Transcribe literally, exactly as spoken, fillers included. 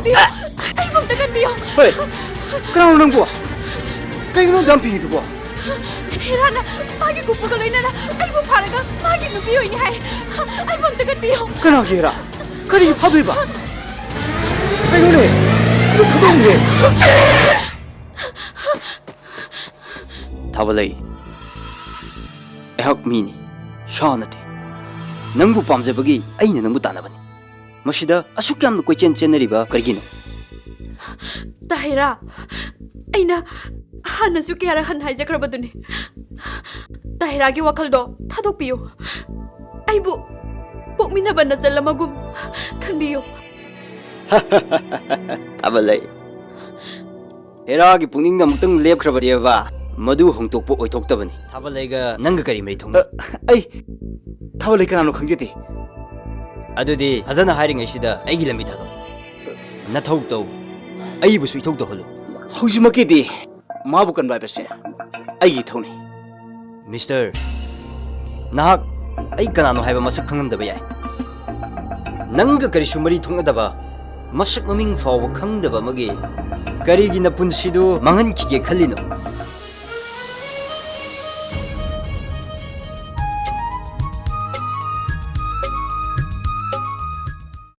ꯄꯤꯌꯨ꯫ ꯑꯩꯕꯨ ꯑꯝꯇ ꯀꯟꯕꯤꯌꯨ꯫ ꯍꯣꯏ, ꯀꯅꯥꯅꯣ ꯅꯪꯕꯨ? ꯀꯩꯒꯤꯅꯣ ꯑꯗꯨ ꯌꯥꯝ ꯄꯤꯉꯤꯗꯨꯕꯣ? ꯍꯦꯔꯥꯅ ꯃꯥꯒꯤ ꯀꯨꯞꯄꯒ ꯂꯣꯏꯅꯅ ꯑꯩꯕꯨ ꯐꯥꯔꯒ ꯃꯥꯒꯤ ꯅꯨꯄꯤ ꯑꯣꯏꯅꯤ ꯍꯥꯏ꯫ ꯑꯩꯕꯨ ꯑꯝꯇ ꯀꯟꯕꯤꯌꯨ꯫ ꯀꯅꯥꯒꯤ ꯍꯦꯔꯥ? ꯀꯔꯤꯒꯤ ꯐꯥꯗꯣꯏꯕ? ꯀꯩꯅꯣꯅꯦ? ꯑꯗꯨ ꯊꯥꯗꯣꯛꯑꯝꯃꯦ꯫ ꯊꯥꯕꯂꯩ, ꯑꯩꯍꯥꯛ ꯃꯤꯅꯤ, ꯁꯥ ꯅꯠꯇꯦ꯫ ꯅꯪꯕꯨ ꯄꯥꯝꯖꯕꯒꯤ ꯑꯩꯅ ꯅꯪꯕꯨ ꯇꯥꯟꯅꯕꯅꯤ꯫ ꯃꯁꯤꯗ ꯑꯁꯨꯛ ꯌꯥꯝꯅ ꯀꯣꯏꯆꯦꯟ ꯆꯦꯟꯅꯔꯤꯕ ꯀꯔꯤꯒꯤꯅꯣ? ꯇꯥꯍꯤꯔꯥ, ꯑꯩꯅ ꯍꯥꯟꯅꯁꯨ ꯀꯌꯥꯔꯛ ꯍꯟꯅ ꯍꯥꯏꯖꯈ꯭ꯔꯕꯗꯨꯅꯤ꯫ ꯇꯥꯍꯤꯔꯥꯒꯤ ꯋꯥꯈꯜꯗꯣ ꯊꯥꯗꯣꯛꯄꯤꯌꯨ꯫ ꯑꯩꯕꯨ ꯄꯣꯛꯃꯤꯟꯅꯕ ꯅꯆꯜ ꯑꯃꯒꯨꯝ ꯈꯟꯕꯤꯌꯨ꯫ ꯊꯥꯕꯂꯩ, ꯍꯦꯔꯥꯒꯤ ꯄꯨꯛꯅꯤꯡꯗ ꯑꯃꯨꯛꯇꯪ ꯂꯦꯞꯈ꯭ꯔꯕꯅꯦꯕ, ꯃꯗꯨ ꯍꯣꯡꯗꯣꯛꯄ ꯑꯣꯏꯊꯣꯛꯇꯕꯅꯤ꯫ ꯊꯥꯕꯂꯩꯒ ꯅꯪꯒ ꯀꯔꯤ ꯃꯔꯤ ꯊꯣꯛꯅꯩ? ꯑ, ꯑꯩ ꯊꯥꯕꯂꯩ ꯀꯅꯥꯅꯣ ꯈꯪꯖꯗꯦ꯫ ꯑꯗꯨꯗꯤ ꯐꯖꯅ ꯍꯥꯏꯔꯤꯉꯩꯁꯤꯗ ꯑꯩꯒꯤ ꯂꯝꯕꯤ ꯊꯥꯗꯣꯛ꯫ ꯅꯊꯧ ꯇꯧ, ꯑꯩꯕꯨꯁꯨ ꯏꯊꯧ ꯇꯧꯍꯜꯂꯨ꯫ ꯍꯧꯖꯤꯛꯃꯛꯀꯤꯗꯤ ꯃꯥꯕꯨ ꯀꯟꯕ ꯍꯥꯏꯕꯁꯦ ꯑꯩꯒꯤ ꯏꯊꯧꯅꯤ꯫ ꯃꯤꯁꯇꯔ, ꯅꯍꯥꯛ ꯑꯩ ꯀꯅꯥꯅꯣ ꯍꯥꯏꯕ ꯃꯁꯛ ꯈꯪꯂꯝꯗꯕ ꯌꯥꯏ꯫ ꯅꯪꯒ ꯀꯔꯤꯁꯨ ꯃꯔꯤ ꯊꯣꯛꯅꯗꯕ, ꯃꯁꯛ ꯃꯃꯤꯡ ꯐꯥꯎꯕ ꯈꯪꯗꯕ ꯑꯃꯒꯤ ꯀꯔꯤꯒꯤ ꯅꯄꯨꯟꯁꯤꯗꯨ ꯃꯥꯡꯍꯟꯈꯤꯒꯦ ꯈꯜꯂꯤꯅꯣ?